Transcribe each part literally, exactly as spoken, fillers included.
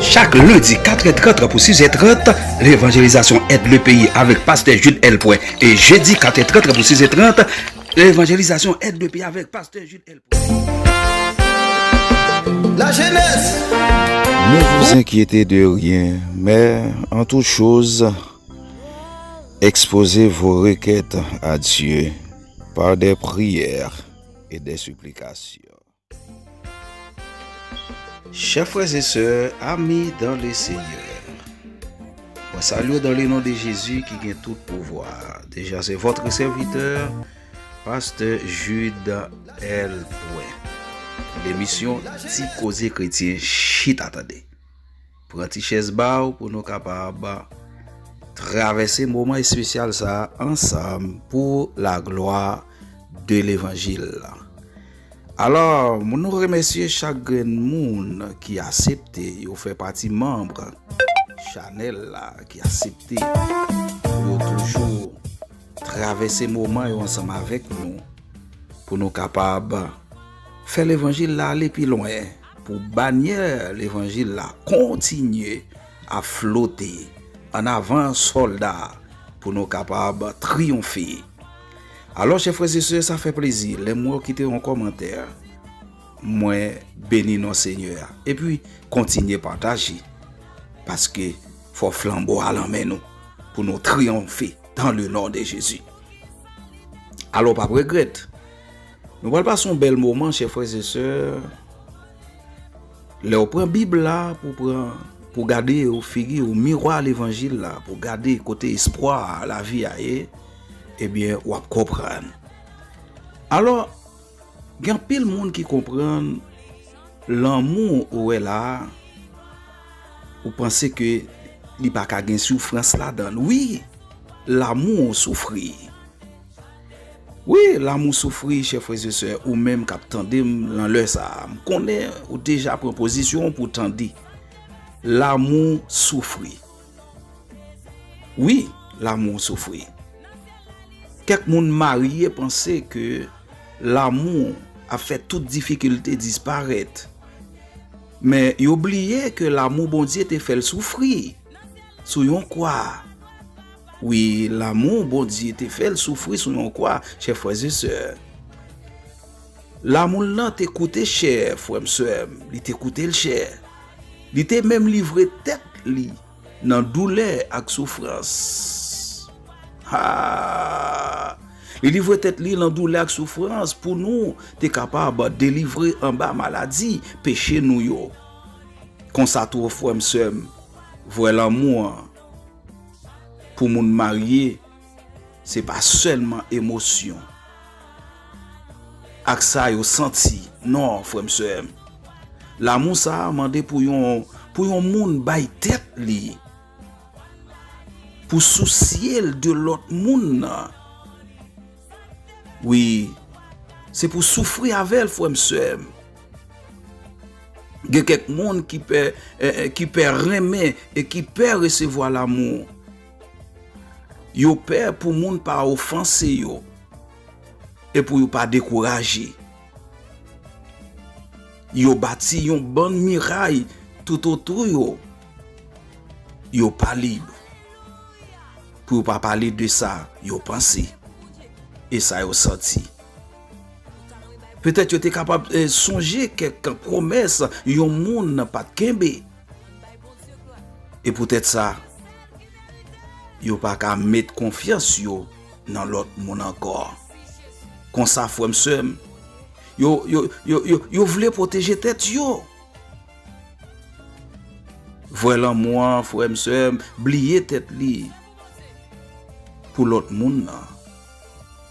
Chak lendi, katrè trant pou sizè trant, levanjelizasyon Aide le Pays avèk Pastè Jude L. Pwen. E jedi, katrè trant pou sizè trant, levanjelizasyon Aide le Pays avèk Pastè Jude L. Pwen. La jeunesse. Ne vous inquiétez de rien, mais en toute chose, exposez vos requêtes à Dieu par des prières et des supplications. Chè frè e sè, ami dans le Seigneur, mwen salye w dans le nom de Jésus ki gen tout pouvwa. Deja, c'est votre serviteur, Pasteur Jude L. Pwen. Lemisyon Ti Koze Kretyen, chita tande. Pran ti chèz ba w pou nou kapab travèse moman espesyal sa a ansanm pou la glwa de levanjil la. Alò, nou remèsye chak grenn moun ki aksepte yo fè pati manm chanèl la, ki aksepte pou yo toujou travèse moman yo ansanm avèk nou, pou nou kapab fè levanjil la ale pi lwen, pou banyè levanjil la kontinye ap flote ann avan sòlda, pou nou kapab triyonfe. Alò, chè frè e sè, sa fè plezi lè m wè w kite yon kòmantè. Mwen beni non Senyè a. Epi, kontinye pataje, paske fò flanbo a lan men nou, pou nou triyonfe dans le nom de Jésus. Alò, w p ap regrèt. Nou pral pase yon bèl moman, chè frè e sè. Lè w pran Bib la pou pran, pou gade w figi w miwa levanjil la, pou gade kote espwa lavi a ye, ebyen, w ap konprann. Alò, gen anpil moun ki konprann lanmou ou wè la a, ou panse ke li pa ka gen soufrans ladan l. Wi, lanmou soufri. Wi, lanmou soufri, chè frè e sè, ou menm k ap tande m nan lè sa a. M konnen ou deja pran pozisyon w pou w tande. Lanmou soufri. Wi, lanmou soufri. Kèk moun marye panse ke lanmou ap fè tout difikilte disparèt. Men yo bliye ke lanmou Bondye te fè l soufri sou yon kwa. Wi, lanmou Bondye te fè l soufri sou yon kwa, chè frè e sè. Lanmou l lan te koute chè, frè m, sè m, li te koute l chè. Li te menm livre tèt li nan doulè ak soufrans. Ha! Li livre tèt li nan doulè ak soufrans pou nou te kapab delivre anba maladi, peche nou yo. Konsa tou, frè m, sè m, vrè lanmou an pou moun marye, se pa sèlman emosyon ak sa yo santi. Non, frè m, sè m. Lanmou sa a mande pou yon, pou yon moun bay tèt li, pou sousye l de lòt moun nan. Wi, se pou soufri avè l, frè m, sè m. Gen kèk moun ki pè, eh, eh, ki pè renmen e ki pè resevwa lanmou. Yo pè pou moun pa ofanse yo e pou yo pa dekouraje. Yo bati yon bann miray toutotou yo. Yo pa lib pou yo pa pale de sa yo panse e sa yo santi. Petèt yo te kapab, eh, sonje kèk pwomès yon moun pa t kenbe. E poutèt sa, yo pa ka met konfyans yo nan lòt moun ankò. Konsa, frè m, sè m, yo, yo, yo, yo, yo vle pwoteje tèt yo. Vrè lanmou an, frè m, sè m, bliye tèt li pou lòt moun nan.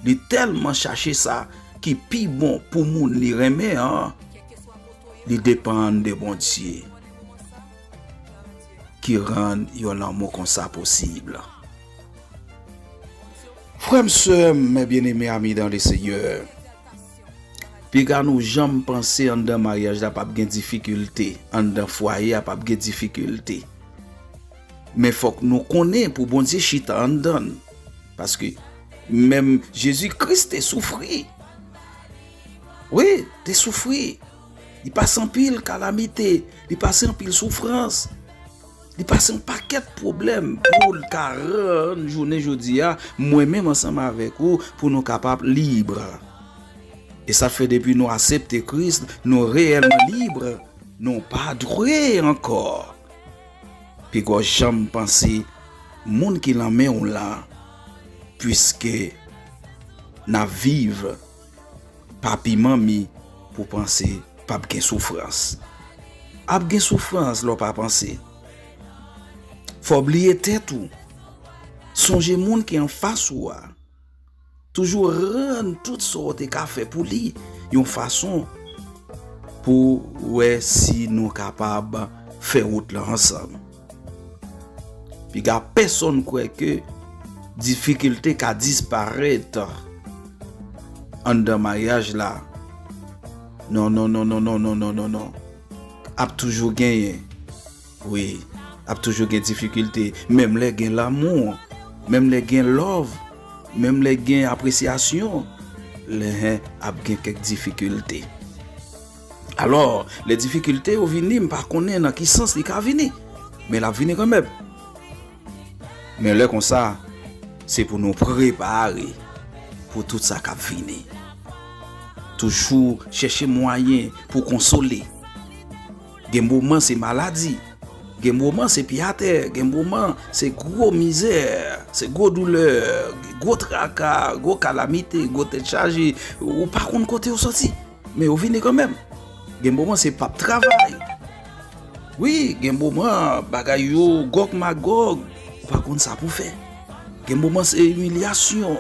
Li tèlman chache sa ki pi bon pou moun li renmen an, li depann de Bondye ki rann yon lanmou konsa posib. Frè m, sè m, mes bien-aimés amis dans le Seigneur, piga nou janm panse anndan maryaj la p ap gen difikilte, anndan fwaye a p ap gen difikilte. Men fòk nou konnen pou Bondye chita anndan l. Paske menm Jezi Kris te soufri. Wi, te soufri. Li pase anpil kalamite, li pase anpil soufrans, li pase yon pakèt pwoblèm pou l ka rann jounen jodi a, mwen menm ansanm avèk ou, pou nou kapab lib. E sa fè depi nou aksepte Kris, nou reyèlman lib, nou pa dwe ankò pi gwo janm panse moun ki nan men w lan, piske n ap viv papi manmi pou panse p ap gen soufrans. Ap gen soufrans lè w pa panse. Fò w bliye tèt ou. Sonje moun ki anfas ou a. Toujou rann tout sa w te ka fè pou li yon fason pou wè si nou kapab fè wout lan ansanm. Piga pèsonn kwè ke difikilte ka disparèt anndan maryaj la. Non, non, non, non, non, non, non, non, non. Ap toujou genyen. Wi, ap toujou gen difikilte. Menm lè gen lanmou, menm lè gen love, menm lè gen apresyasyon, lè ap gen kèk difikilte. Alò, lè difikilte yo vini, m pa konnen nan ki sans li ka vini, men l ap vini kanmenm. Men lè konsa, se pou nou prepare pou tout sa k ap vini. Toujou chèche mwayen pou konsole. Gen moman se maladi, gen moman se pye atè, gen moman se gwo mizè, se gwo doulè, gwo traka, gwo kalamite, gwo tèt chaje, ou pa konn kote yo soti. Men yo vini kanmenm. Gen moman se p ap travay. Wi, gen moman bagay yo gòk magòk, ou pa konn sa pou fè. Gen moman se imilyasyon.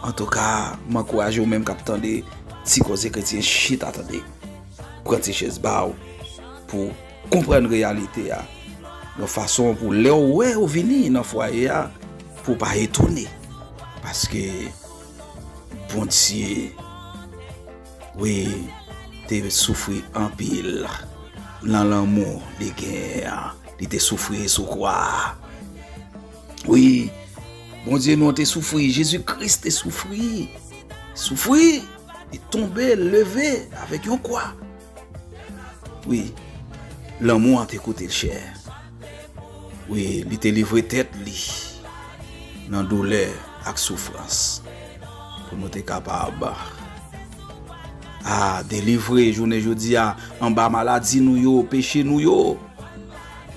Antouka, m ankouraje w menm k ap tande Ti Koze Kretyen, chita tande. Pran ti chèz ba w pou konprann reyalite a. Yon fason pou lè w wè yo vini nan fwaye a, pou w pa etone. Paske Bondye, wi, te soufri anpil nan lanmou li genyen an. Li te soufri sou kwa a. Wi, Bondye nou an te soufri, Jezi Kris te soufri. Soufri, li tonbe, leve avèk yon kwa. Wi, lanmou an te koute l chè. Wi, li te livre tèt li nan doulè ak soufrans pou nou te kapab, a, delivre jounen jodi a anba maladi nou yo, peche nou yo.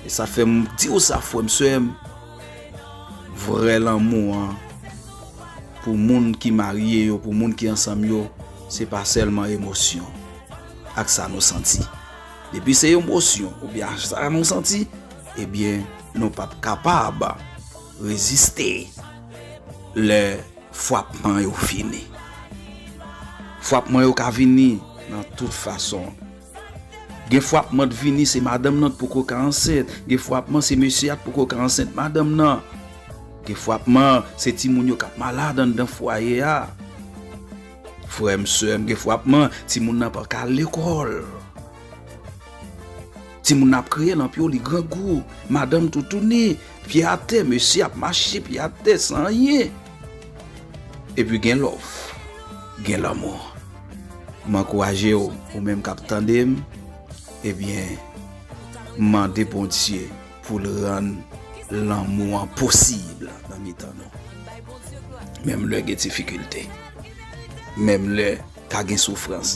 E sa fè m di w sa, frè m, sè m, vrè lanmou an pou moun ki marye yo, pou moun ki ansanm yo, se pa sèlman emosyon ak sa nou santi. Depi se emosyon oubyen sa nou santi, ebyen, nou p ap kapab reziste lè frapman yo vini. Frapman yo ka vini nan tout fason. Gen frapman t vini, se madanm nan t poko ka ansent. Gen frapman, se mesye a t poko ka ansent madanm nan. Gen frapman, se timoun yo k ap malad anndan fwaye a. Frè m, sè m, gen frapman, timoun nan pa ka al lekòl. Timoun nan ap kriye nan pye w, li grangou. Madanm toutouni, pye atè, mesye ap mache pye atè san anyen. Epi gen love, gen lanmou. M ankouraje w, ou menm k ap tande m, ebyen, m mande Bondye pou l rann lanmou an posib nan mitan nou. Menm lè gen difikilte, menm lè ka gen soufrans,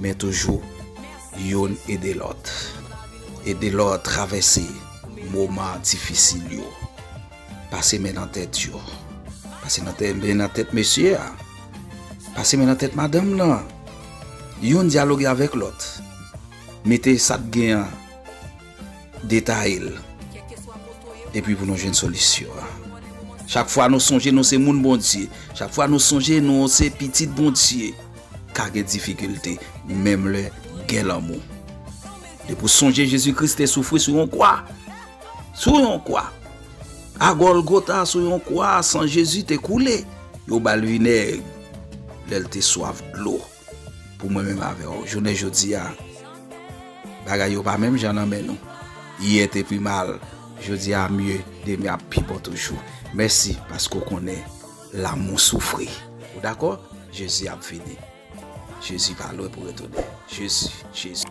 men toujou youn ede lòt. Ede lòt travèse moman difisil yo. Pase men nan tèt yo. Pase nan tèt, men nan tèt mesye a. Pase men nan tèt madanm nan. Youn dyaloge avèk lòt. Mete sa k gen an, detaye l. Epi pou nou jwenn solisyon an. Chak fwa nou sonje nou se moun Bondye, chak fwa nou sonje nou se pitit Bondye, ka gen difikilte, menm lè gen lanmou. Depi w sonje Jezi Kris te soufri sou yon kwa, sou yon kwa. A Gòlgota, sou yon kwa, san Jezi te koule. Yo ba l vinèg lè l te swaf dlo. Pou mwen menm avè w, jounen jodi a, bagay yo pa menm jan nan men nou. Yè te pi mal, jodi a mye, demen ap pi bon toujou. Mèsi paske w konnen lanmou soufri. Ou dakò? Jezi ap vini. Jezi pa lwen pou retounen. Jezi, Jezi.